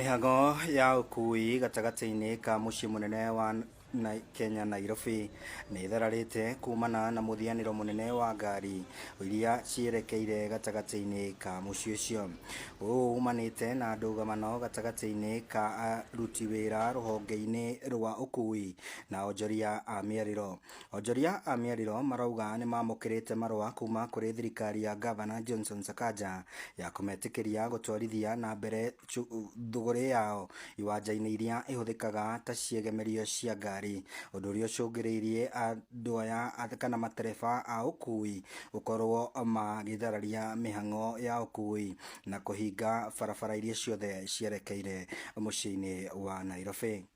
Mĩhang'o ya ũkui gatagatĩ-inĩ ka mũciĩ mũnene wa Kenya Nairobi nĩ ĩthararĩte kumana na mũthianĩro mũnene wa ngari iria cierekeire gatagatĩ-inĩ ka mũciĩ ũcio. Ũũ umanĩte na ndũgamano gatagatĩ-inĩ ka aruti wĩra rũhonge-inĩ rwa ũkui na onjoria a mĩarĩro. Onjoria a mĩarĩro marauga nĩ mamũkĩrĩte marũa kuma kũrĩ thirikari ya Gavana Johnson Sakaja ya kũmetĩkĩria gũtwarithia na mbere thũgũrĩ yao iwanja-inĩ iria ihũthĩkaga ta ciegemerio cia ngari, ũndũ ũrĩa ũcũngĩrĩirie andũ aya kana matereba a ũkui gũkorwo magĩthararia mĩhang'o ya ũkui na kũhinga barabara iria ciothe cierekeire mũciĩ-inĩ wa Nairobi.